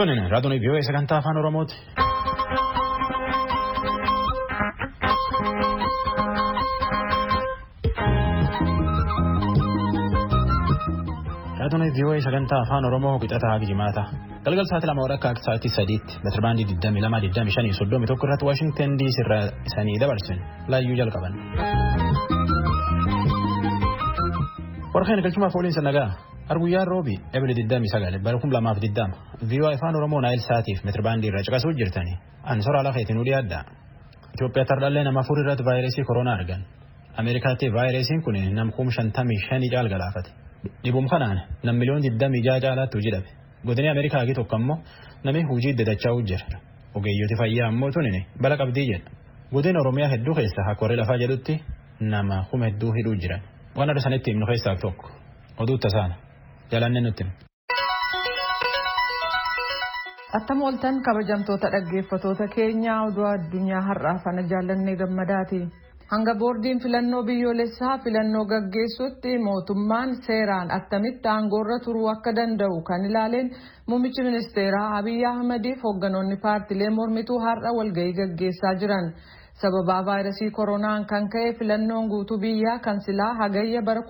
Tonin raadiyoon VOA sagantaa afaan Oromooti. Raadiyoon VOA sagantaa afaan Oromoo qixataa haga jimaata. Galgal sa'aatii 2 walakkaa akka sa'aatii 3tti meetirbaandii 22 25 31 irratti Waashingtan DC irraa isanii dabarsan laayyuu jalqaban. Warqeen galchumaaf ooliinsa nagaa. Arguyyaan roobi ebile 29 bara 2020 VOA afaan Oromoo Naayil Saatiif meetirbaandii irraa caqasuu jirtani. Ani soraa lafeetiin ulii adda. Itoophiyaa tardhallee nama 4 irratti vaayirasii koronaa argan. Ameerikaatti vaayirasiin kun nam 55,000 caal galaafate. Dhibuun kanaan nam miliyoon 26 caalaatti hojii dhabe. Godinni Ameerikaa hagi tokko ammoo namni hojii iddadachaa jira. Ogeeyyooti fayyaa ammoo tunin bala qabdii jedha. Godina Oromiyaa hedduu keessa akka warri lafaa jedhutti nama kuma hedduu hidhuu jiran. Waan adda sanitti himnu keessaa tokko. Oduu tasaana. Jalanne nutti. Attam ooltan kabajamtoota dhaggeeffatoota keenyaa oduu addunyaa har'aaf ana jaallannee gammadaati. Hanga boordiin filannoo biyyoolessaa filannoo gaggeessutti mootummaan seeraan attamitti aangoorra turuu akka danda'u kan ilaaleen muummichi ministeeraa Abiy Ahmediif hoogganoonni paartilee mormituu har'a walgahii gaggeessaa jiran. Sababaa vaayirasii koronaan kan ka'e filannoon guutuu biyyaa kan silaa hagayya bara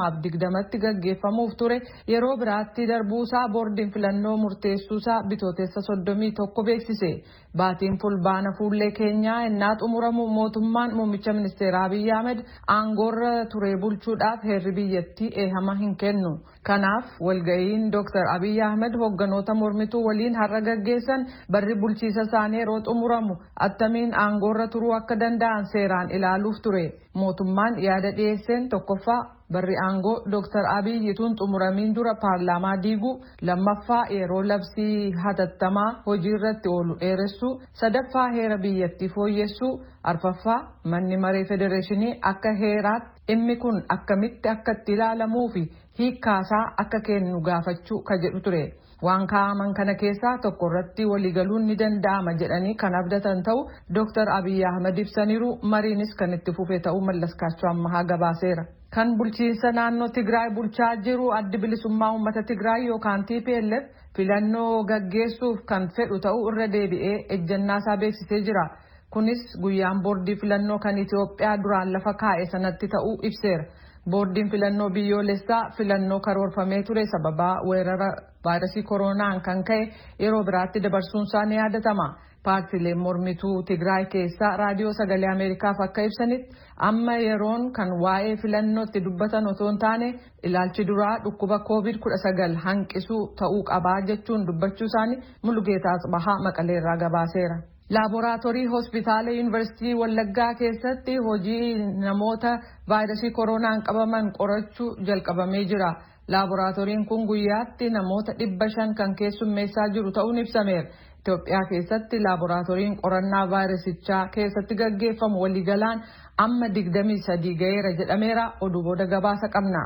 2020tti gaggeeffamuuf ture yeroo biraatti darbuusaa boordiin filannoo murteessuusaa bitootessa 31 beeksise. Baatiin fulbaana fuullee keenyaa innaa xumuramu mootummaan muummicha ministeeraa Abiy Ahmed aangoorra ture bulchuudhaaf heerri biyyattii eehama hin kennu. Kanaaf walga'iin Dr. Abiy Ahmed hoogganoota mormituu waliin har'a gaggeessan barri bulchiisa isaanii yeroo xumuramu attamiin aangoorra turuu akka danda'an seeraan ilaaluuf ture. Mootummaan yaada dhiyeesseen tokkoffaa barri aangoo Dr. Abiy tun xumuramiin dura paarlaamaa diiguu, lammaffaa yeroo labsii hatattamaa hojii irratti oolu dheeressuu, sadaffaa heera biyyattii fooyyessuu, arfaffaa manni maree federeeshinii akka heeraatti dhimmi kun akkamitti akka itti ilaalamuu fi hiikkaasaa akka kennu gaafachuu ka jedhu ture. Waan kaa'aman kana keessaa tokko irratti waliigaluun ni danda'ama jedhanii kan abdatan ta'u Dr. Abiy Ahmed ibsaniiru. Mariinis kan itti fufe ta'uu Mallaskaachoo Ammahaa gabaaseera. Kan bulchiinsa naannoo Tigraay bulchaa jiru addi bilisummaa uummata Tigraay yookaan TPLF filannoo gaggeessuuf kan fedhu ta'uu irra deebi'ee ejjennaasaa beeksisee jira. Kunis guyyaan boordii filannoo kan Itoophiyaa duraan lafa kaa'e sanatti ta'uu ibseera. Boordiin filannoo biyyoolessaa filannoo karoorfamee ture sababaa weerara vaayirasii koronaan kan ka'e yeroo biraatti dabarsuunsaa ni yaadatama. Paartileen mormituu Tigraay keessaa raadiyoo sagalee Ameerikaaf akka ibsanitti amma yeroon kan waa'ee filannootti dubbatan otoo hin taane ilaalchi duraa dhukkuba COVID-19 hanqisuu ta'uu qabaa jechuun dubbachuu isaanii Mulugeetaa Asbahaa Maqaleerraa gabaaseera. Laaboraatoorii hospitaala yuunivarsiitii Wallaggaa keessatti hojii namoota vaayirasii koronaan qabaman qorachuu jalqabamee jira. Laaboraatooriin kun guyyaatti namoota 500 kan keessummeessaa jiru ta'uun ibsameera. Itoophiyaa keessatti laaboraatooriin qorannaa vaayirasichaa keessatti gaggeeffamu waliigalaan amma 23 ga'eera jedhameera. Oduu booda gabaasa qabna.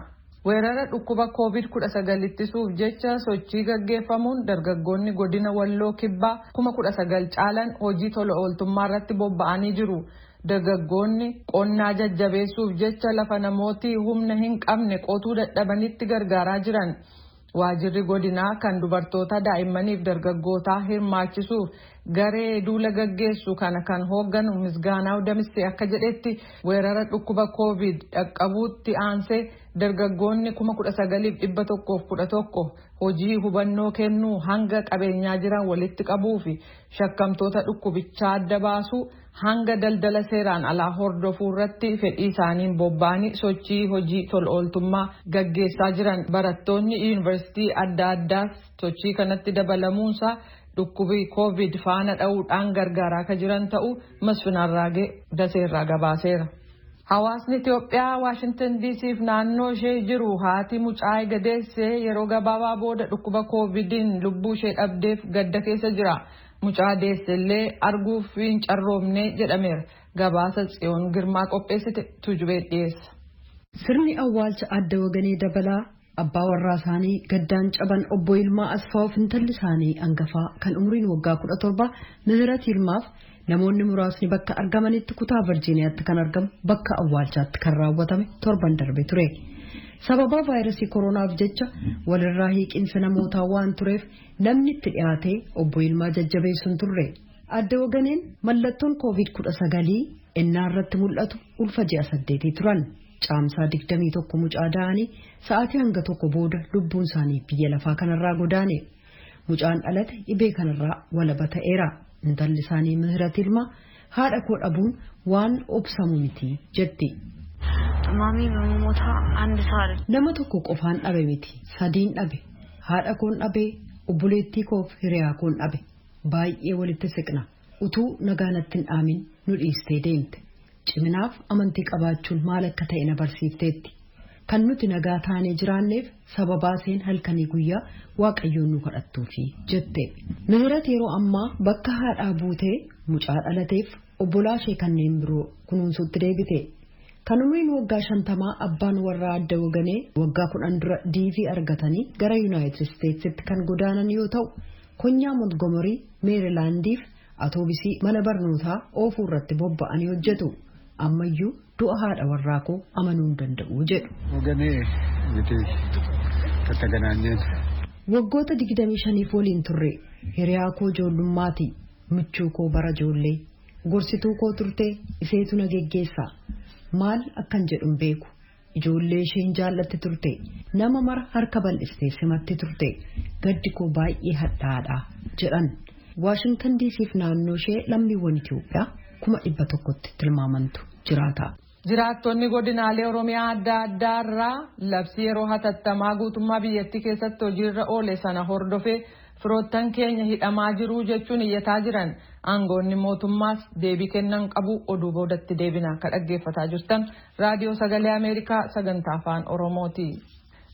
Weerara dhukkuba COVID-19 ittisuuf jecha sochii gaggeeffamuun dargaggoonni godina Walloo Kibbaa 19,000 caalan hojii tola ooltummaa irratti bobba'anii jiru. Dargaggoonni qonnaa jajjabeessuuf jecha lafa namooti humna hin qabne qotuu dadhabanitti gargaaraa jiran. Waajirri godinaa kan dubartoota daa'immaniif dargaggootaa hirmaachisuuf garee duula gaggeessu kana kan hoogganu Misgaanaaw Damissee akka jedhetti weerara dhukkuba COVID dhaqqabuutti aansee dargaggoonni 19,111 hojii hubannoo kennuu hanga qabeenyaa jiran walitti qabuu fi shakkamtoota dhukkubichaa adda baasuu hanga daldala seeraan alaa hordofuu irratti fedhii isaaniin bobba'anii sochii hojii tola ooltummaa gaggeessaa jiran. Barattoonni yuunivarsiitii adda addaas sochii kanatti dabalamuunsaa dhukkubii COVID faana dha'uudhaan gargaaraa akka jiran ta'uu Masfin Arraagee Daseerraa gabaaseera. Hawaasni Itoophiyaa Waashintan DC'f naannoo ishee jiru haati mucaa gadeessee yeroo gabaabaa booda dhukkuba COVIDiin lubbuu ishee dhabdeef gadda keessa jira. Mucaa deesse illee arguuf hin carroomne jedhameera. Gabaasa Tsiyoon Girmaa qopheessite Tujubee dhiyeessa. Sirni awwaalcha adda waganee dabalaa abbaa warraa isaanii gaddaan caban obbo Yilmaa Asfaawuf intalli isaanii hangafaa kan umriin waggaa 17 Mihirat Yilmaaf namoonni muraasni bakka argamanitti kutaa Virjiiniyaatti kan argamu bakka awwaalchaatti kan raawwatame torban darbe ture. Sababa vaayirasii koronaaf jecha walirraa hiiqinsa namootaa waan tureef namni itti dhiyaatee obbo Yilmaa jajjabeessuun turre. Adda Waganeen mallattoon COVID-19 ennaa irratti mul'atu ulfa ji'a 8 turan. Caamsaa 21 mucaa da'anii sa'aatii hanga tokko booda lubbuun isaanii biyya lafaa kanarraa godaane. Mucaan dhalate dhibee kanarraa walaba ta'eera. Intalli isaanii Mihirat Yilmaa haadha koo dhabuun waan obsamu miti jetti. Nama tokko qofaan dhabe miti, sadiin dhabe. Haadha koon dhabe, obboleettii koof hiriyaa koon dhabe. Baay'ee walitti siqna. Utuu nagaa natti hin dhaamin nu dhiistee deemte. Ciminaaf amantii qabaachuun maal akka ta'e na barsiifteetti. Kan nuti nagaa taanee jiraanneef sababaa seen halkanii guyyaa waaqayyoon nu kadhattuufi jette. Mihirat yeroo ammaa bakka haadhaa buutee mucaa dhalateef obbolaa ishee kanneen biroo kunuunsuutti deebite. Kan umriin waggaa 50 abbaan warraa Adda Waganee waggaa 10 dura DV argatanii gara Yuunaayitid Isteetsitti kan godaanan yoo ta'u, konyaa Montgomery Meerilaandiif atoobisii mana barnootaa oofuu irratti bobba'anii hojjetu. Ammayyuu du'a haadha warraa koo amanuu hin danda'u jedhu. Waggoota 25 waliin turre, hiriyaa koo ijoollummaati, michuu koo bara ijoollee, gorsituu koo turte, iseetu na geggeessa. Maal akkan jedhu hin beeku. Ijoollee isheen jaallatti turte, nama mara harka bal'istee simatti turte, gaddi koo baay'ee hadhaadha jedhan. Waashingtan DCf naannoo ishee lammiiwwan Itoophiyaa 100,000tti tilmaamantu jiraata. Jiraattonni godinaalee Oromiyaa adda addaa irraa labsii yeroo hatattamaa guutummaa biyyattii keessatti hojiirra oole sana hordofee firoottan keenya hidhamaa jiru jechuun iyyataa jiran. Aangoonni mootummaas deebii kennan qabu. Oduu boodatti deebina. Akka dhaggeeffataa jirtan Raadiyoo Sagalee Ameerikaa sagantaa Afaan Oromooti.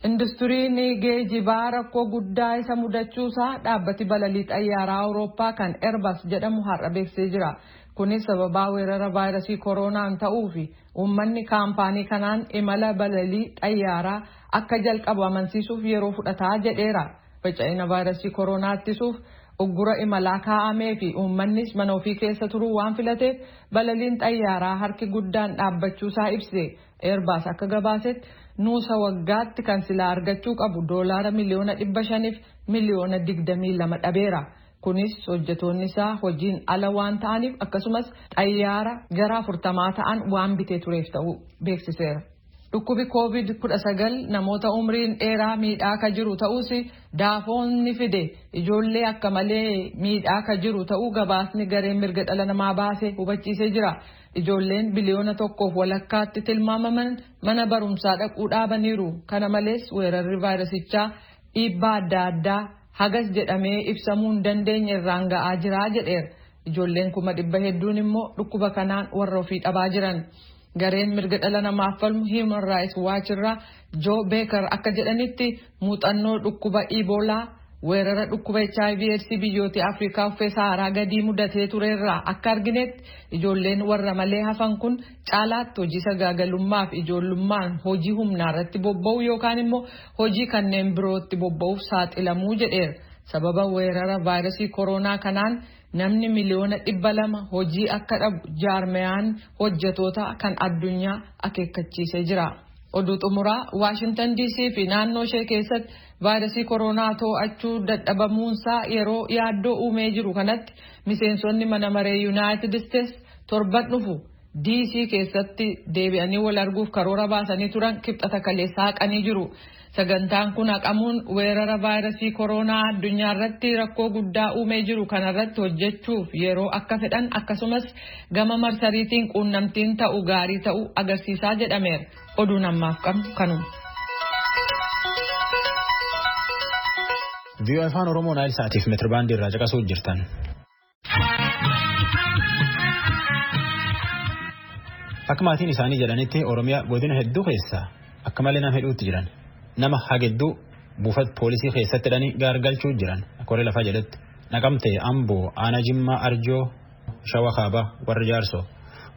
Industiriin geejibaa rakkoo guddaa isa mudachuusaa dhaabbati balalii xayyaaraa Awurooppaa kan Airbus jedhamu har'a beeksisee jira. Kunis sababaa weerara vaayirasii koronaan ta'uu fi uummanni kaampaanii kanaan imala balalii xayyaaraa akka jalqabu amansiisuuf yeroo fudhataa jedheera. Faca'ina vaayirasii koronaa ittisuuf uggura imalaa kaa'amee fi uummannis mana ofii keessa turuu waan filateef balaliin xayyaaraa harki guddaan dhaabbachuusaa ibse. Airbus akka gabaasetti nuusa waggaatti kan silaa argachuu qabu $525,000,000 dhabeera. Kunis hojjetoonni isaa hojiin ala waan ta'aniif akkasumas xayyaara gara 40 ta'an waan bitee tureef ta'uu beeksiseera. Dhukkubi COVID-19 namoota umriin dheeraa miidhaa ka jiru ta'us daafoonni fide ijoollee akka malee miidhaa ka jiru ta'uu gabaasni gareen mirga dhala namaa baase hubachiisee jira. Ijoolleen 1.5 biliyoonatti tilmaamaman mana barumsaa dhaquu dhaabaniiru. Kana malees weerarri vaayirasichaa dhiibbaa adda addaa hagas jedhamee ibsamuu hin dandeenye irraan ga'aa jira jedheera. Ijoolleen 100,000 hedduun immoo dhukkuba kanaan warra ofii dhabaa jiran. Gareen mirga dhala namaaf falmu Human Rights Watch irraa Joe Becker akka jedhanitti muuxannoo dhukkuba Iboolaa, weerara dhukkuba HIV AIDS biyyoota Afrikaa uffee Saharaa gadii mudatee turerraa akka arginetti ijoolleen warra malee hafan kun caalaatti hojii sagaagalummaa fi ijoollummaan hojii humnaa irratti bobba'u yookaan immoo hojii kanneen birootti bobba'uuf saaxilamuu jedheera. Sababa weerara vaayirasii koronaa kanaan namni 200,000 hojii akka dhabu jaarmeyaan hojjetoota kan addunyaa akeekkachiisee jira. Oduu xumuraa, Waashintan DC fi naannoo ishee keessatti vaayirasii koronaa to'achuu dadhabamuunsaa yeroo yaaddoo uumee jiru kanatti miseensonni mana maree Yuunaayitid Isteets torban dhufu DC keessatti deebi'anii wal arguuf karoora baasanii turan Kibxata kaleessaa haqanii jiru. Sagantaan kun haqamuun weerara vaayirasii koronaa addunyaa irratti rakkoo guddaa uumee jiru kanarratti hojjechuuf yeroo akka fedhan akkasumas gama marsariitiin quunnamtiin ta'u gaarii ta'uu agarsiisaa jedhameera. Oduun ammaaf qabnu kanuma. VOA Afaan Oromoo Naayil Saatiif meetirbaandii irraa caqasuu jirtan. Akka maatiin isaanii jedhanitti Oromiyaa godina hedduu keessaa akka malee nama hedduutti jiran. Nama hagedduu buufata poolisii keessatti hidhanii gaargalchuu jiran akka warri lafaa jedhetti. Naqamtee, Amboo, Aanaa Jimmaa Arjoo, Shawa Kaabaa, warra Jaarsoo,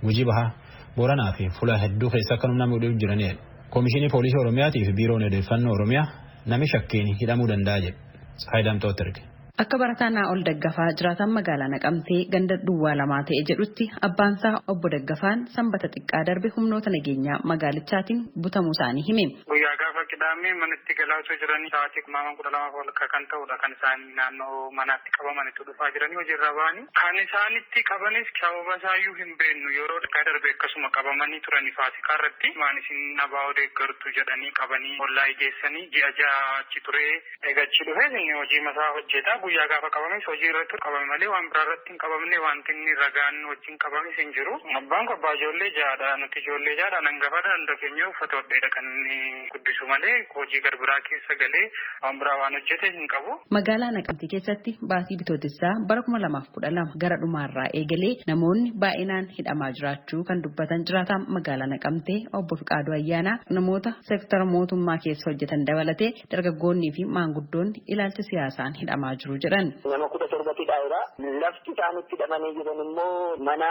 Gujii Bahaa, Booranaa fi fuula hedduu keessa akkanum nama hidhuu jiranidha. Koomishinii Poolisii Oromiyaatii fi Biiroon Odeeffannoo Oromiyaa nami shakkiin hidhamuu danda'a jedhe. Tsahaay Daamxootti erge. Akka barataa Naa'ol Daggafaa jiraataan magaalaa Naqamtee ganda duwwaa lamaa ta'e jedhutti abbaansaa obbo Daggafaan Sanbata xiqqaa darbe humnoota nageenyaa magaalichaatiin butamuu isaanii hime. Guyyaa gaafa danda'ame manatti galaa osoo jiranii sa'aatii 12:30 kan ta'udha kan isaan naannoo manaatti qabamanitu dhufaa jiranii hojiirra ba'anii. Kan isaanitti qabanis sababa isaayyuu hin beeknu yeroo dhaqaa darbe akkasuma qabamanii turanii Faasikaa irratti waan isin ABO deeggartu jedhanii qabanii ollaa geessanii ji'a ja'a achi turee eegachi dhufee inni hojii masaa hojjeta guyyaa gaafa qabames hojii irratti qabame malee waan biraa irratti hin qabamne wanti inni ragaan wajjin qabames hin jiru. Abbaan kun abbaa ijoollee ja'adha nuti ijoollee ja'adha hangafadha hunda keenya uffata hodheedha kan inni guddisu malee hojii garbiraa keessa galee waan biraa waan hojjete hin qabu. Magaalaa Naqamtee keessatti baatii bitootessaa bara 2012 gara dhumaarraa eegalee namoonni baay'inaan hidhamaa jiraachuu kan dubbatan jiraataan magaalaa Naqamtee obbo Fiqaaduu Ayyaanaa namoota seektara mootummaa keessa hojjetan dabalatee dargaggoonnii fi maanguddoonni ilaalcha siyaasaan hidhamaa jiru jedhan. Nama 17 hidhaa'eera. Lafti isaan itti hidhamanii jiran immoo mana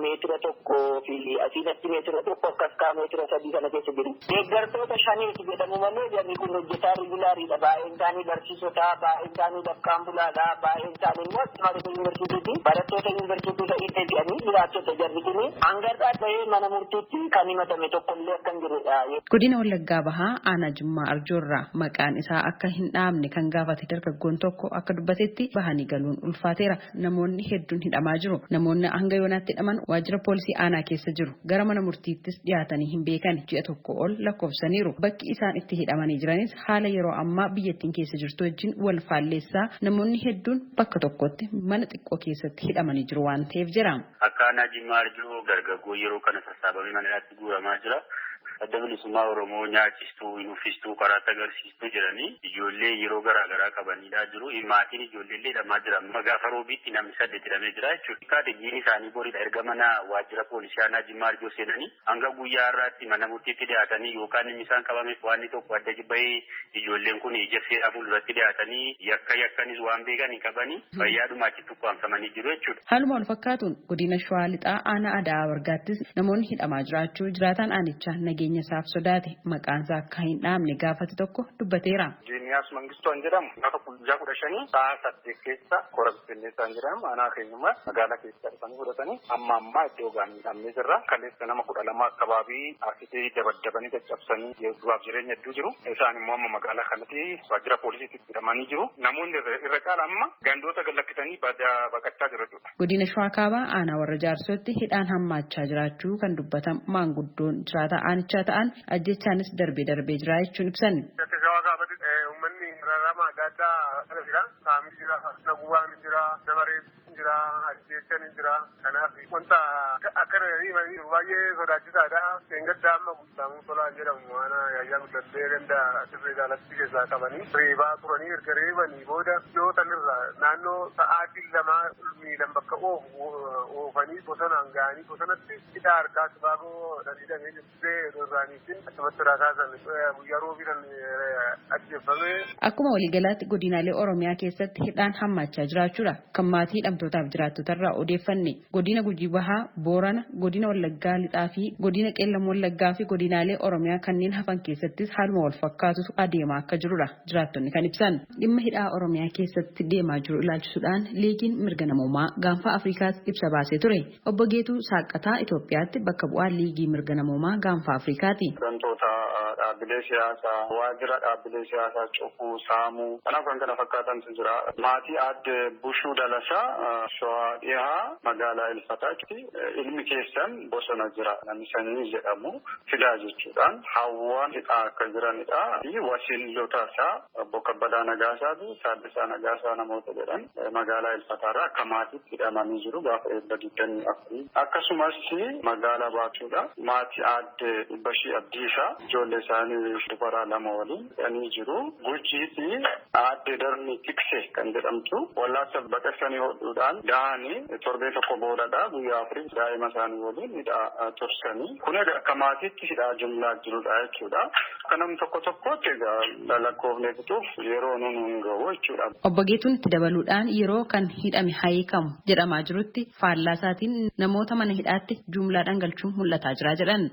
meetira 1 fi asiinatti meetira 1 akkas kaa meetira 3 kana keessa jiru. Deeggartoota shaniiti jedhamu malee jarri kun hojjetaa rigulaariidha. Baay'een isaanii barsiisota, baay'een isaanii dafqaan bulaadha, baay'een isaanii immoo barattoota yuunivarsiitiiti. Barattoota yuunivarsiitii ta'ii deebi'anii jiraattota jarri kun hangarraa bahee mana murtiitti kan himatame tokkollee akka hin jirredha. Godina Wallaggaa Bahaa aanaa Jimmaa Arjoorraa maqaan isaa akka hin dhaamne kan gaafate dargaggoon tokko akka dubbatetti bahanii galuun ulfaateera. Namoonni hedduun hidhamaa jiru. Namoonni hanga yoonaatti hidhaman waajjira poolisii aanaa keessa jiru. Gara mana murtiittis dhiyaatanii hin beekan ji'a tokko ol lakkoofsaniiru. Bakki isaan itti hidhamanii jiranis haala yeroo ammaa biyyattiin keessa jirtu wajjin wal faalleessaa namoonni hedduun bakka tokkotti mana xiqqoo keessatti hidhamanii jiru waan ta'eef jira. Akka aanaa Jimmaa Arjoo dargaggoo yeroo kana sassaabamee mana hidhaatti guuramaa jira. Adda bilisummaa Oromoo nyaachistuu, hin uffistuu, karaatti agarsiistuu jedhanii ijoollee yeroo garaagaraa qabanidha jiru. Maatiin ijoollee illee hidhamaa jira. Amma gaafa roobiitti namni 8 hidhamee jira jechuudha. Kaadhiin isaanii boriidha. Erga mana waajjira poolisii aanaa Jimmaa Arjoo seenanii hanga guyyaa har'aatti mana murtiitti dhiyaatanii yookaan inni isaan qabameef waan tokko adda bahee ijoolleen kun ija seeraa fuulduratti dhiyaatanii yakka yakkanis waan beekan hin qabanii fayyaadhuma achitti ukkaamsamanii jiru jechuudha. Haaluma wal fakkaatuun godina Shawaa Lixaa aanaa Ada'aa Bargaattis namoonni hidhamaa jiraachuu jiraataan aanichaa nageenya isaaf sodaate maqaan isaa akka hin dhaamne gaafate tokko dubbateera. Jiiniyaas Mangistuu an jedhamu gaafa guyyaa 15 sa'a 8 keessa kora bittinneessaa an jedhamu aanaa keenyummaa magaalaa keessa dhufanii fudhatanii amma ammaa iddoo gaanii hidhamnee jirra. Kaleessa nama 12 akkababii asitee dabaddabanii caccabsanii du'aaf jireenya hedduu jiru. Isaan immoo amma magaalaa kanatti waajjira poolisiitti hidhamanii jiru. Namoonni irra caala amma gandoota gallakkisanii baqachaa jiru jechuudha. Godina Shawaa Kaabaa aanaa warra Jaarsootti hidhaan hammaachaa jiraachuu kan dubbatan maanguddoon jiraata aanichaa ta'an ajjechaanis darbee darbee jira jechuun ibsan. Uummanni rarrama adda addaa kana jira. Saamni jira, naguwaan jira, nama reebbiin jira, ajjechaan jira. Kanaaf wanta akkana jedhanii baay'ee sodaachisaadha. Seengaddaa amma Guuttaamuu Tolaa jedhamu waan yaayyaa guddatee ganda sirrii jaalatti keessaa qabanii reebaa turanii erga reebanii booda yoo tanirra naannoo sa'aatii 2 miilan bakka oofanii bosonaan ga'anii bosonatti hidhaa harkaa sibaagoo dhadhiidhamee jirtee irraaniitiin achumatti raasaasan guyyaa roobii kan ajjeeffame. Akkuma waliigalaatti godinaalee Oromiyaa keessatti hidhaan hammaachaa jiraachuudha. Kan maatii hidhamtootaaf jiraattotarraa odeeffanne godina Gujii Bahaa, Boorana, godina Wallaggaa Lixaa fi godina Qeellam Wallaggaa fi godinaalee Oromiyaa kanneen hafan keessattis haaluma wal fakkaatutu adeemaa akka jirudha jiraattonni kan ibsan. Dhimma hidhaa Oromiyaa keessatti deemaa jiru ilaalchisuudhaan liigiin mirga namoomaa gaanfa Afrikaas ibsa baasee ture. Obbo Geetuu Saaqataa Itoophiyaatti bakka bu'aa liigii mirga namoomaa gaanfa Afrikaati. Dhaabbilee siyaasaa, waajjira dhaabbilee siyaasaa cufuu, saamuu, kanaaf kan kana fakkaatantu jira. Maatii aadde Bushuu Dalasaa Shawaa Dhihaa magaalaa Ilfataatti ilmi keessan bosona jira. Namni sanyii jedhamu fidaa jechuudhaan hawwaan hidhaa akka jiranidha. Wasiilota isaa obbo Kabbadaa Nagaasaa fi Taaddasaa Nagaasaa namoota jedhan magaalaa Ilfataarraa akka maatiitti hidhamanii jiru gaafa eebba 24. Akkasumas magaalaa Baatuudha. Maatii aadde Dhibbashii Abdiisaa ijoollee isaanii dubaraa 2 waliin hidhanii jiru. Gujii fi aadde Darni Tikse kan jedhamtu wallaansa baqaqsanii hodhuudhaan dahanii torbee tokko boodadha guyyaa 4 daa'ima isaanii waliin hidhaa tursanii. Kun egaa akka maatiitti hidhaa jumlaa jirudha jechuudha. Akka namni tokko tokkotti egaa lakkoofnee fixuuf yeroo nuun hin gahu jechuudha. Obbo Geetuun itti dabaluudhaan yeroo kan hidhame hayikamu jedhamaa jirutti faallaa isaatiin namoota mana hidhaatti jumlaadhaan galchuun mul'ataa jira jedhan.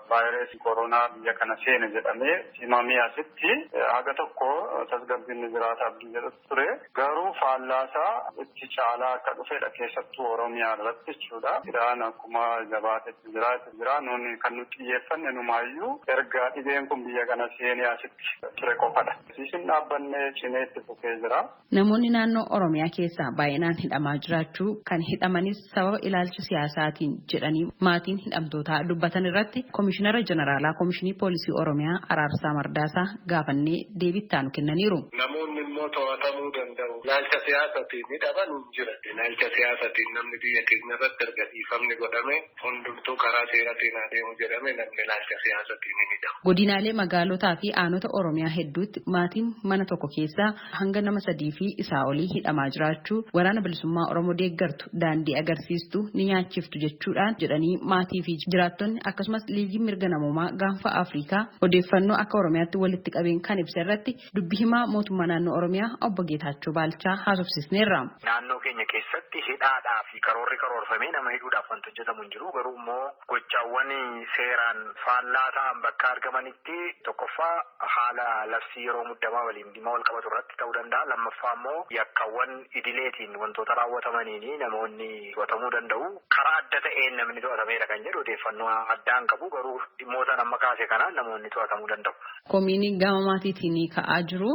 Vaayirasii Vaayirasii koronaa biyya kana seene jedhamee himamee asitti haga tokko tasgabbiin jiraata abdii jedhu ture. Garuu faallaasaa itti caalaa akka dhufedha keessattuu Oromiyaa irratti jechuudha. Iraan akkuma jabaatetti jiraate jira. Nuuni kan nuti xiyyeeffanne numaayyuu erga dhibeen kun biyya kana seenee asitti ture qofadha. Isin dhaabbanne cimee itti fufee jira. Namoonni naannoo Oromiyaa keessaa baay'inaan hidhamaa jiraachuu kan hidhamanis sababa ilaalcha siyaasaatiin jedhanii maatiin hidhamtootaa dubbatan irratti Komishinara Jeneraalaa Komishinii Poolisii Oromiyaa Araarsaa Mardaasaa gaafannee deebii itti aanu kennaniiru. Namoonni immoo to'atamuu danda'u. Ilaalcha siyaasaatiin hidhaman hin jira. Ilaalcha siyaasaatiin namni biyya keenya irratti erga dhiifamni godhame hundumtuu karaa seeraatiin adeemu jedhame namni ilaalcha siyaasaatiin hin hidhamu. Godinaalee magaalotaa fi aanota Oromiyaa hedduutti maatiin mana tokko keessaa hanga nama 3 fi isaa olii hidhamaa jiraachuu waraana bilisummaa Oromoo deeggartu daandii agarsiistu ni nyaachiftu jechuudhaan jedhanii maatii fi jiraattonni akkasumas liigii mirga namoomaa gaanfa Afrikaa odeeffannoo akka Oromiyaatti walitti qabeen kan ibsa irratti dubbi himaa mootummaa naannoo Oromiyaa obbo Geetaachoo Baalchaa haasofsiisneerra. Naannoo keenya keessatti hidhaadhaa fi karoorri karoorfamee nama hidhuudhaaf wanti hojjetamu hin jiru. Garuu immoo gochaawwan seeraan faallaa ta'an bakka argamanitti tokkoffaa haala labsii yeroo muddamaa waliin dhimma wal qabatu irratti ta'uu danda'a. Lammaffaa immoo yakkaawwan idileetiin wantoota raawwatamaniin namoonni to'atamuu danda'u. Karaa adda ta'een namni to'atameera kan jedhu odeeffannoo addaan qabu garuu dhimmoota amma kaase kanaan namoonni to'atamuu danda'u. Komiin gama maatiitiin ka'aa jiru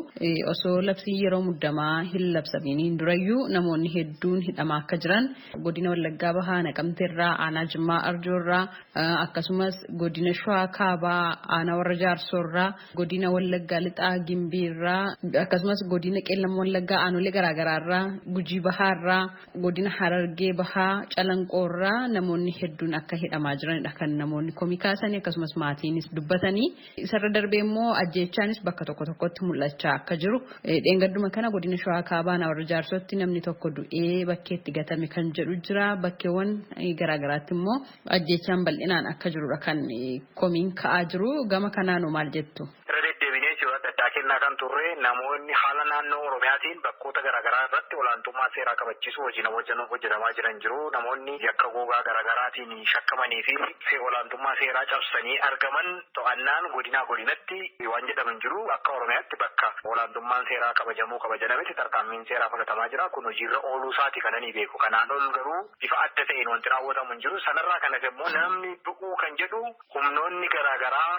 osoo labsiin yeroo muddamaa hin labsaminiin durayyuu namoonni hedduun hidhamaa akka jiran godina Wallaggaa Bahaa Naqamteerraa aanaa Jimmaa Arjoorraa akkasumas godina Shawaa Kaabaa aanaa warra Jaarsoorraa godina Wallaggaa Lixaa Gimbiirraa akkasumas godina Qeellam Wallaggaa aanolee garaagaraarraa Gujii Bahaarraa godina Harargee Bahaa Calanqoorraa namoonni hedduun akka hidhamaa jiranidha kan namoonni komii kaasanii akkasumas maatiinis dubbatanii isarra darbee immoo ajjeechaanis bakka tokko tokkotti mul'achaa akka jiru dheengadduma kana godina Shawaa Kaabaa aanaa warra Jaarsootti namni tokko du'ee bakkeetti gatame kan jedhu jira bakkeewwan garaagaraatti immoo ajjeechaan bal'inaan akka jirudha kan komiin ka'aa jiru gama kanaanoo maal jettu? Kennaa kan turre namoonni haala naannoo Oromiyaatiin bakkoota garaagaraa irratti olaantummaa seeraa kabachiisuu hojii hojjetamaa jiran jiru. Namoonni yakka gogaa garaagaraatiin shakkamanii fi olaantummaa seeraa cabsanii argaman to'annaan godinaa godinatti waan jedhaman jiru. Akka Oromiyaatti bakka olaantummaan seeraa kabajamuu kabajanametti tarkaanfiin seeraa fudhatamaa jira. Kun hojiirra ooluu isaati kan ani beeku. Kanaan ol garuu bifa adda ta'een wanti raawwatamu hin jiru. Sanarraa kan hafe immoo namni du'uu kan jedhu humnoonni garaagaraa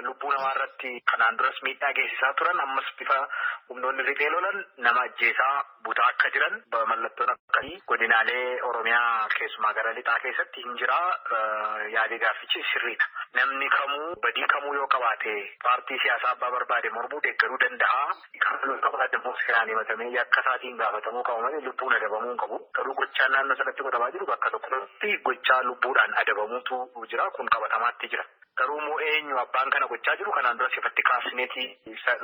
lubbuu namaa irratti kanaan duras miidhaa geessisaa turan ammas bifa humnoonni riphee lolan nama ajjeesaa butaa akka jiran mallattoon akkasii godinaalee Oromiyaa keessumaa gara lixaa keessatti hin jira. Yaadii gaaffichi sirriidha. Namni kamuu badii kamuu yoo qabaate paartii siyaasaa abbaa barbaade mormuu deeggaruu danda'a. Kan qabaate immoo seeraan himatamee yakka isaatiin gaafatamuu qaba malee lubbuun adabamuu hin qabu. Garuu gochaan naannoo sanatti godhamaa jiru bakka tokkotti gochaa lubbuudhaan adabamuutu jira. Kun qabatamaatti jira. Garuu immoo eenyu abbaan kana gochaa jiru kanaan dura sifatti kaasneeti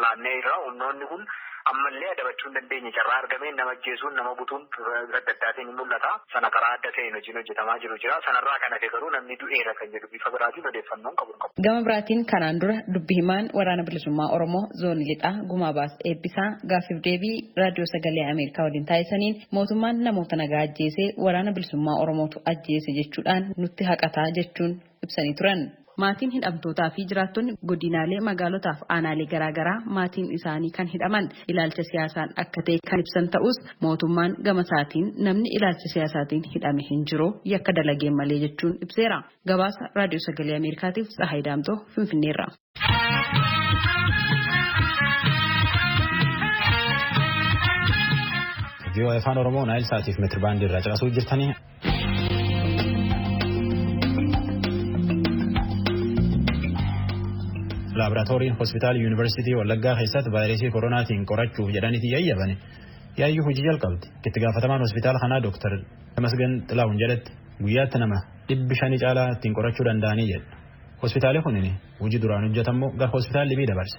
laannee irraa humnoonni kun ammallee adabachuu hin dandeenye carraa argameen nama ajjeesuun nama butuun bifa adda addaatiin ni mul'ata. Sana karaa adda ta'een hojiin hojjetamaa jiru jira. Sanarraa kan hafe garuu namni du'eera kan jedhu bifa biraatiin odeeffannoon qabu hin qabu. Gama biraatiin kanaan dura dubbi himaan waraana bilisummaa Oromoo zoonii lixaa Gumaabaas Eebbisaa gaaffiif deebii raadiyoo sagalee Ameerikaa waliin taasisaniin mootummaan namoota nagaa ajjeesee waraana bilisummaa Oromootu ajjeese jechuudhaan nutti haqataa jechuun ibsanii turan. Maatiin hidhamtootaa fi jiraattonni godinaalee magaalotaaf aanaalee garaagaraa maatiin isaanii kan hidhaman ilaalcha siyaasaan akka ta'e kan ibsan ta'us mootummaan gama isaatiin namni ilaalcha siyaasaatiin hidhame hin jiru yakka dalageen malee jechuun ibseera. Gabaasa Raadiyoo Sagalee Ameerikaatiif Tsahaay Daamtoo Finfinneerra. VOA Afaan Oromoo Naayil Saatiif meetir baandii irraa caqasuu jirtanii. Laaboraatooriin hospitaala yuunivarsiitii Wallaggaa keessatti vaayirasii koronaatiin qorachuuf jedhaniiti yayyabane yaayyuu hojii jalqabdi. Itti gaafatamaan hospitaala kanaa Dooktar Tamasgan Xilaawun jedhetti guyyaatti nama 500 caalaa ittiin qorachuu danda'anii jedha. Hospitaalli kunin hojii duraan hojjetammoo gara hospitaalli bii dabarse.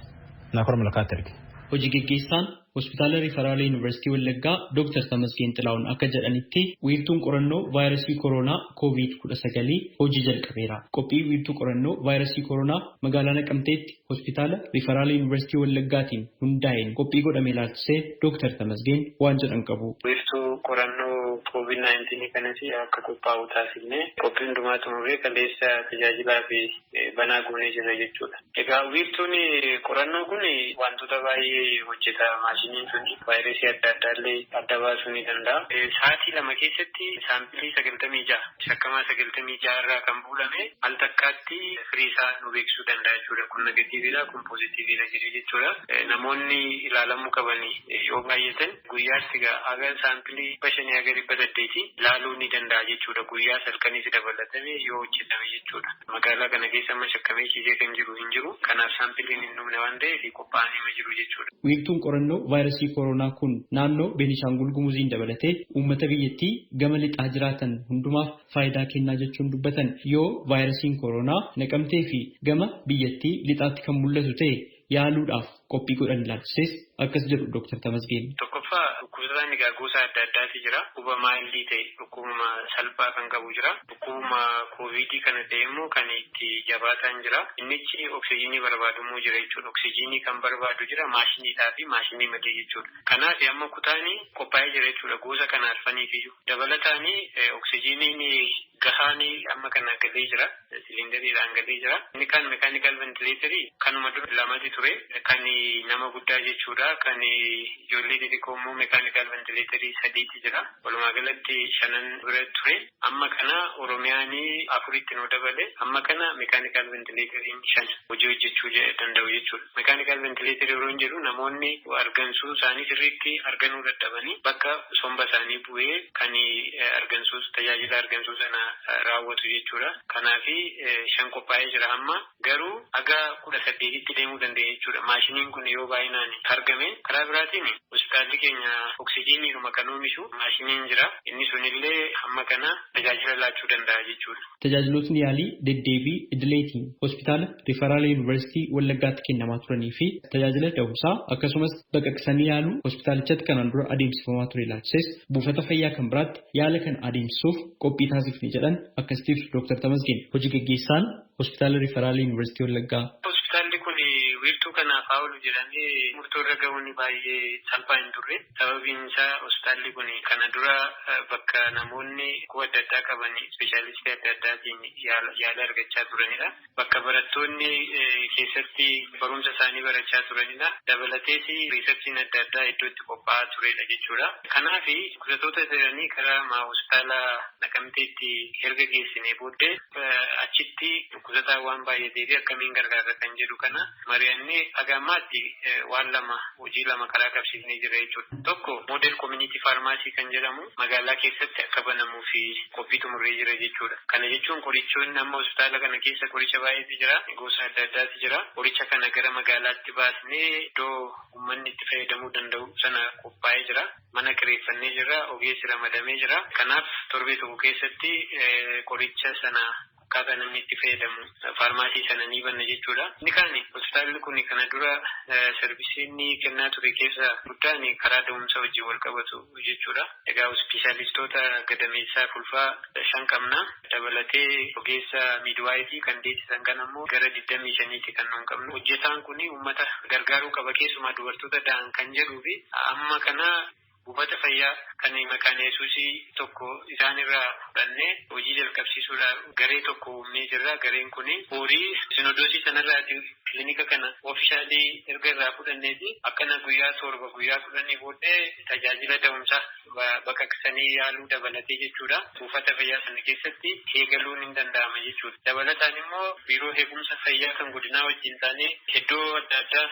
Naakor Malkaatti erge. Hojii geggeessaan Hospitaala Riifaraala Yuunivarsiitii Wallaggaa Dr. Tamasgeen Xilaa'uun akka jedhanitti wiirtuun qorannoo vaayirasii koronaa COVID-19 hojii jalqabeera. Qophii wiirtuu qorannoo vaayirasii koronaa magaalaa Naqamteetti Hospitaala Riifaraala Yuunivarsiitii Wallaggaatiin hundaa'een qophii godhame ilaalchisee Dr. Tamasgeen waan jedhan qabu. Wiirtuu qorannoo COVID-19 kanas akka qophaa'u taasifnee qophii hundumaa xumurree kaleessa tajaajilaa fi banaa goonee jirra jechuudha. Egaa wiirtuun qorannoo kun wantoota baay'ee hojjeta. Maashiniin sun vaayirasii adda addaa illee adda baasuu ni danda'a. Sa'aatii 2 keessatti saampilii 96 shakkamaa 96 irraa kan fuudhame al takkaatti firii isaa nu beeksisuu danda'a jechuudha. Kun negatiiviidha, kun poozitiiviidha jedhee jechuudha. Namoonni ilaalamuu qaban yoo baay'atan guyyaatti haga saampilii 500 haga 800 ilaaluu ni danda'a jechuudha. Guyyaa salkanis dabalatame yoo hojjetame jechuudha. Magaalaa kana keessa amma shakkamee ciisee kan jiru hin jiru. Kanaaf saampiliin hin dhumne waan ta'eef qophaa'anii jiru jechuudha. Wiirtuun qorannoo vaayirasii koronaa kun naannoo Beenishaangul Gumuziin dabalatee uummata biyyattii gama lixaa jiraatan hundumaaf faayidaa kennaa jechuun dubbatan yoo vaayirasiin koronaa Naqamtee fi gama biyyattii lixaatti kan mul'atu ta'e yaaluudhaaf qophii godhan ilaalchisees akkas jedhu Dr. Tamasgeen. Tokkoffaa dhukkubsataan egaa gosa adda addaatu jira. Dhukkuba maallii ta'e dhukkubuma salphaa kan qabu jira. Dhukkubuma koovidii kana ta'e immoo kan itti jabaataan jira. Innichi oksijiinii barbaadumuu jira jechuudha. Oksijiinii kan barbaadu jira maashiniidhaa fi maashinii malee jechuudha. Kanaaf amma kutaanii qophaa'ee jira jechuudha gosa kana arfaniif iyyuu. Dabalataanii oksijiiniin gahaanii amma kana galee jira. Siliindariidhaan galee jira. Inni kan mekaanikaal ventileetarii kanuma dura lamatu ture. Kan nama guddaa jechuudha. Kan ijoollee xixiqqoo immoo mekaanikaal ventileetarii 3 jira. Walumaa galatti 5 bira ture. Amma kana Oromiyaan 4tti nu dabale. Amma kana mekaanikaal ventileetariin 5 hojii hojjechuu danda'u jechuudha. Mekaanikaal ventileetarii yeroo jedhu namoonni argansuu isaanii sirriitti arganuu dadhabanii bakka somba isaanii bu'ee kan argansuu tajaajila argansuu sana raawwatu jechuudha. Kanaaf 5 qophaa'ee jira amma garuu haga 18tti deemuu dandeenya jechuudha. Maashiniin kun yoo baay'inaan argame karaa biraatiin hospitaalli keenya oksijiiniidhuma kan oomishu maashiniin jira. Inni sunillee hamma kana tajaajila laachuu danda'a jechuudha. Tajaajilootni yaalii deddeebii idileetiin hospitaala Riifaraala Yuunivarsiitii Wallaggaatti kennamaa turanii fi tajaajila da'umsaa akkasumas baqaqsanii yaaluu hospitaalichatti kanaan dura adeemsifamaa ture ilaalchisees buufata fayyaa kan biraatti yaala kan adeemsisuuf qophii taasifne jedhan akkasitti ibsu Dr. Tamasgeen hojii gaggeessaan hospitaala Riifaraala Yuunivarsiitii Wallaggaa. Hospitaalli kun wiirtuu kanaaf haa oolu jedhamee murtoo irra ga'uun baay'ee salphaa hin turre. Sababiin isaa hospitaalli kun kana dura bakka namoonni dhukkuba adda addaa qaban ispeeshaalistii adda addaatiin yaala argachaa turanidha. Bakka barattoonni keessatti barumsa isaanii barachaa turanidha. Dabalatees riisarchiin adda addaa iddoo itti qophaa'aa turedha jechuudha. Kanaaf dhukkubsattoota jedhanii karaa hospitaala Naqamteetti erga geessinee booddee achitti dhukkubsataa waan baay'atee fi akkamiin gargaarra kan jedhu kana mari'annee haga ammaatti waan lama hojii lama karaa qabsiifnee jira jechuudha. Tokko moodel community pharmacy kan jedhamu magaalaa keessatti akka banamuu fi qophii xumurree jira jechuudha. Kana jechuun qorichoonni amma hospitaala kana keessa qoricha baay'eetu jira, gosa adda addaatu jira. Qoricha kana gara magaalaatti baasnee iddoo uummanni itti fayyadamuu danda'u sana qophaa'ee jira. Mana kireeffannee jira, ogeessi ramadamee jira. Kanaaf torbee tokko keessatti qoricha sana akkaataa namni itti fayyadamu faarmaasii sana ni banna jechuudha. Inni kaan hospitaalli kun kana dura sarvisii inni kennaa ture keessa guddaan karaa da'umsa wajjin wal qabatu jechuudha. Egaa ispeeshaalistoota gadameessaa fulfaa 5 qabna. Dabalatee ogeessa miidwaayifii kan deessisan kan ammoo gara 25tti kan nuun qabnu. Hojjetaan kun uummata gargaaruu qaba keessumaa dubartoota da'an kan jedhuu fi amma kana buufata fayyaa kan maqaan Yesuusii tokko isaan irraa fudhannee hojii jalqabsiisuudhaaf garee tokko uumnee jirra. Gareen kun horii sinodoosii sanarraati kilinika kana oofishaalii erga irraa fudhanneeti akkana guyyaa 7 guyyaa 10 booddee tajaajila da'umsaa baqaqsanii yaaluu dabalatee jechuudha. Buufata fayyaa sana keessatti eegaluun hin danda'ama jechuudha. Dabalataan immoo biiroo eegumsa fayyaa kan godinaa wajjin taanee iddoo adda addaa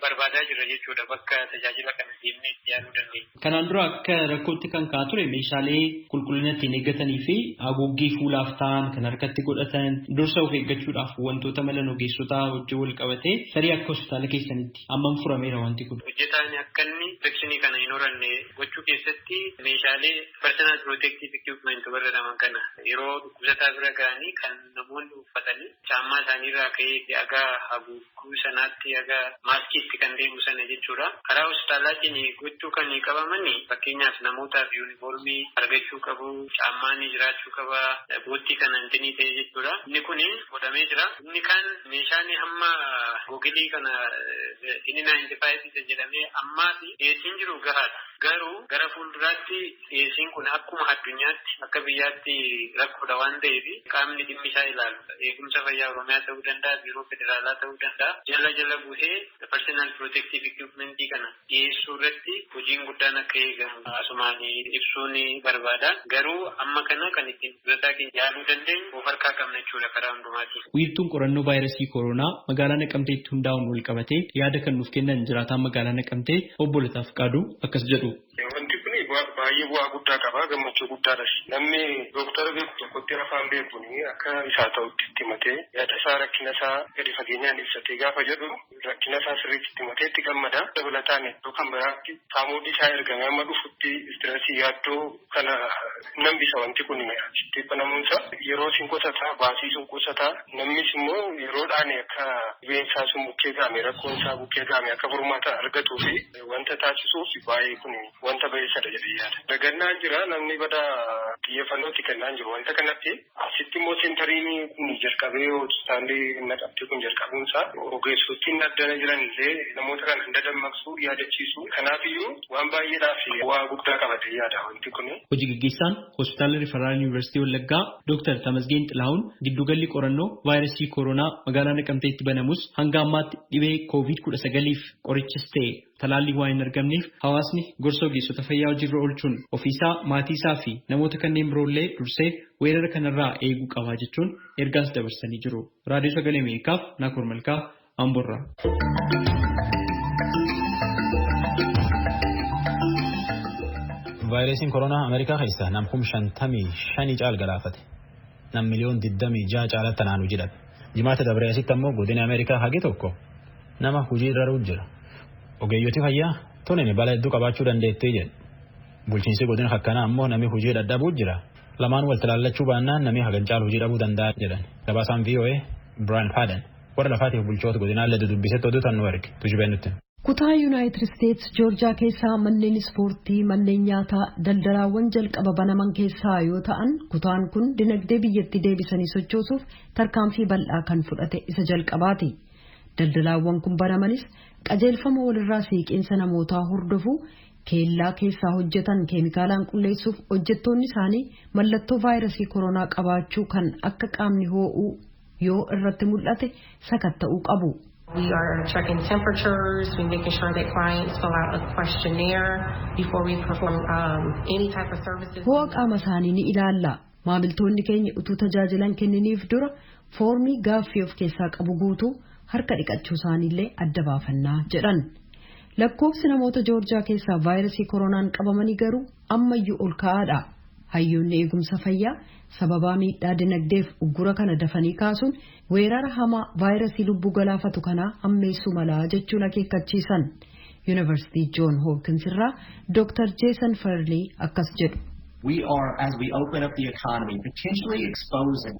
barbaadaa jira jechuudha bakka tajaajila kana deemnee itti yaaluu dandeenya. Kanaan dura akka rakkootti kan ka'aa ture meeshaalee qulqullina ittiin eeggatanii fi haguuggii fuulaaf ta'an kan harkatti godhatan dursa of eeggachuudhaaf wantoota malan ogeessotaa wajjin wal qabatee tarii akka hospitaala keessanitti hammam furameera wanti kun. Hojjetaan akka inni infekshinii kana hin horanne gochuu keessatti meeshaalee personal protective equipment warra jedhaman kana yeroo dhukkubsataa bira ga'anii kan namoonni uffatanii caammaa isaaniirraa ka'ee haga haguugguu sanaatti haga maaskiitti kan deemu sana jechuudha. Karaa hospitaalaatiin gochuu kan qabaman fakkeenyaaf namootaaf yuunifoormii argachuu qabu, caammaan jiraachuu qaba, boottii kan antinii ta'e jechuudha. Inni kun godhamee jira. Inni kaan meeshaan hamma googilii kana inni 95 jedhamee ammaa fi dhiyeessiin jiru gahaadha. Garuu gara fuulduraatti dhiyeessiin kun akkuma addunyaatti akka biyyaatti rakkoodha waan ta'eef qaamni dhimmi isaa ilaalu eegumsa fayyaa Oromiyaa ta'uu danda'a, biiroo federaalaa ta'uu danda'a. Jala jala bu'ee personal protective equipment kana dhiyeessuu irratti hojiin guddaan akka eegamu asumaan ibsuun barbaada. Garuu amma kana kan ittiin fudhataa keenya yaaluu dandeenyu of harkaa qabna jechuudha karaa hundumaatiin. Wiirtuun qorannoo vaayirasii koronaa magaalaa Naqamteetti hundaa'uun wal qabatee yaada kan nuuf kennan jiraataan magaalaa Naqamtee obbo Lataa Fiqaaduu akkas jedhu. Wanti kun baay'ee bu'aa guddaa qaba, gammachuu guddaadhas. Namni dooktara beeku tokkotti afaan beekuun akka isaa ta'utti itti himatee yaada isaa rakkina isaa gadi fageenyaan ibsatee gaafa jedhu rakkina isaa sirriitti itti himatee itti gammada. Dabalataan iddoo kan biraatti saamuuddi isaa ergamee amma dhufutti istireesii yaaddoo kana nambisa wanti kun asitti banamuunsa yeroo sin qusataa, baasii sun qusataa, namnis immoo yeroodhaan akka dhibeen isaa sun bukkee gaame, rakkoon isaa bukkee gaame akka furmaata argatuu fi wanta taasisuuf baay'ee kun wanta baay'isadha jedhee yaada. Dagannaan jira, namni bada xiyyeeffannootti kennaan jiru wanta kanatti. Asitti immoo seentariin kun jalqabee hospitaalli Naqamtee kun jalqabuunsaa ogeessottiin addana jiran illee namoota kana hin dadammaqsu, yaadachiisu. Kanaafiyyuu waan baay'eedhaaf bu'aa guddaa qabatee yaada wanti kun. Hojii gaggeessaan hospitaala Riferaal Yuunivarsiitii Wallaggaa Dooktar Tamasgeen Xilahuun giddugalli qorannoo vaayirasii koronaa magaalaa Naqamteetti banamus hanga ammaatti dhibee COVID-19f qorichis ta'e talaalli waan hin argamneef hawaasni gorsa ogeessota fayyaa hojiirra oolchuun ofiisaa, maatii isaa fi namoota kanneen biroollee dursee weerara kanarraa eeguu qabaa jechuun ergaas dabarsanii jiru. Raadiyoo Sagalee Ameerikaaf Naakoor Malkaa, Amboorraa. Vaayirasiin koronaa Ameerikaa keessa nam 55,000 caal galaafate. Nam 26 miliyoona caalatti tanaan hojii dhabe. Jimaata dabree asitti ammoo godina Ameerikaa hagi tokko nama hojii irra jira. Ogeeyyoti fayyaa tunin balaa hedduu qabaachuu dandeettee jedhu. Bulchiinsi godina akkanaa ammoo namni hojii dadhabuu jira. Lamaan wal talaallachuu baannaan namni hagan caalu hojii dhabuu danda'a jedhan. Gabaasaan VOA Brian Padden warra lafaatiif bulchoota godinaallee dudubbisetti oduu tan nu erge tujubeen nutti. Kutaa Yuunaayitid Isteets Joorjaa keessaa manneen ispoortii, manneen nyaataa, daldalaawwan jalqaba banaman keessaa yoo ta'an, kutaan kun dinagdee biyyattii deebisanii sochoosuuf tarkaanfii bal'aa kan fudhate isa jalqabaati. Daldalaawwan kun banamanis qajeelfama walirraa siiqeensa namootaa hordofuu, keellaa keessaa hojjetan keemikaalaan qulleessuuf, hojjettoonni isaanii mallattoo vaayirasii koronaa qabaachuu kan akka qaamni hoo'uu yoo irratti mul'ate sakatta'uu qabu. We are checking temperatures, we're making sure that clients fill out a questionnaire before we perform any type of services. Ho'a qaama isaanii ni ilaalla. Maamiltoonni keenya utuu tajaajilan kenniniif dura foormii gaaffii of keessaa qabu guutuu, harka dhiqachuu isaaniillee adda baafannaa jedhan. Lakkoofsi namoota Joorjaa keessaa vaayirasii koronaan qabamanii garuu ammayyuu ol ka'aadha. Hayyoonni eegumsa fayyaa sababaa miidhaa dinagdeef uggura kana dafanii kaasuun weerara hamaa vaayirasii lubbuu galaafatu kanaa hammeessuu malaa jechuun akeekkachiisan. Yuunivarsiitii Joon Hopkins irraa Dr. Jason Farley akkas jedhu. We are, as we open up the economy, potentially exposing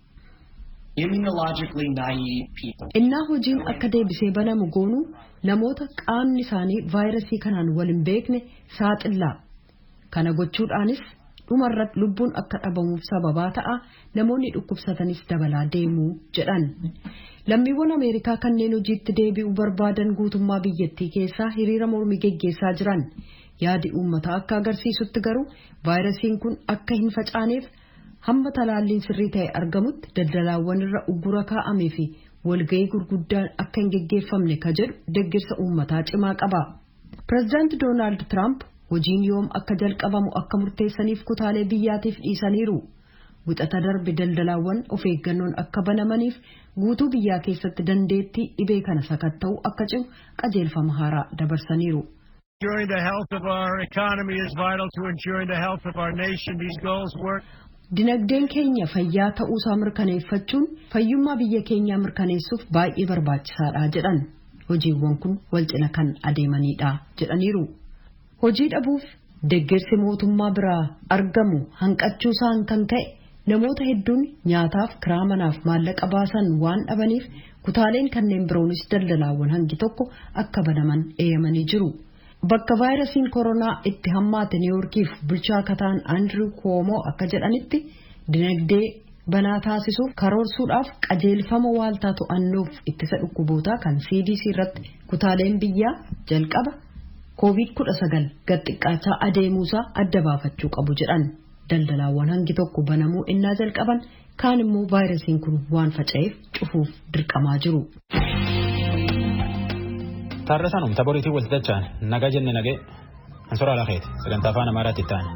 immunologically naive people. Innaa hojiin akka deebisee banamu goonuu namoota qaamni isaanii vaayirasii kanaan wal hin beekne saaxillaa. Kana gochuudhaanis dhumarratti lubbuun akka dhabamuuf sababaa ta'a, namoonni dhukkubsatanis dabalaa deemuu jedhan. Lammiiwwan Ameerikaa kanneen hojiitti deebi'uu barbaadan guutummaa biyyattii keessaa hiriira mormii geggeessaa jiran. Yaadi uummataa akka agarsiisutti garuu vaayirasiin kun akka hin facaaneef hamma talaalliin sirrii ta'e argamutti daldalaawwan irra uggura kaa'amee fi walga'ii gurguddaan akka hin geggeeffamne ka jedhu deeggarsa uummataa cimaa qaba. Pireezidaanti Doonaald Tiraamp hojiin yoom akka jalqabamu akka murteessaniif kutaalee biyyaatiif dhiisaniiru. Wixata darbe daldalaawwan of eeggannoon akka banamaniif guutuu biyyaa keessatti dandeettii dhibee kana sakatta'u akka cimu qajeelfama haaraa dabarsaniiru. Ensuring the health of our economy is vital to ensuring the health of our nation. These goals work. Dinagdeen keenya fayyaa ta'uusaa mirkaneeffachuun fayyummaa biyya keenyaa mirkaneessuuf baay'ee barbaachisaadha jedhan. Hojiiwwan kun wal cina kan adeemanidha jedhaniiru. Hojii dhabuuf deeggarsi mootummaa biraa argamu hanqachuusaan kan ka'e Namoota hedduun nyaataaf, kiraa manaaf maallaqa baasan waan dhabaniif kutaaleen kanneen biroonis daldalaawwan hangi tokko akka banaman eeyyamanii jiru. Bakka vaayirasiin koronaa itti hammaate Niiwoorkiif bulchaa kataan Andrew Cuomo akka jedhanitti, dinagdee banaa taasisuuf karoorsuudhaaf qajeelfama waaltaa to'annoof ittisa dhukkubootaa kan CDC irratti kutaaleen biyyaa jalqaba COVID-19 gad xiqqaachaa adeemuusaa adda baafachuu qabu jedhan. Daldalaawwan hangi tokko banamuu innaa jalqaban, kaan immoo vaayirasiin kun waan faca'eef cufuuf dirqamaa jiru. Taarrasaanum taboriitiin walitti dachaan nagaa jenne nagee ansoraa lafeeti sagantaa afaan Amaaraatti itti aana.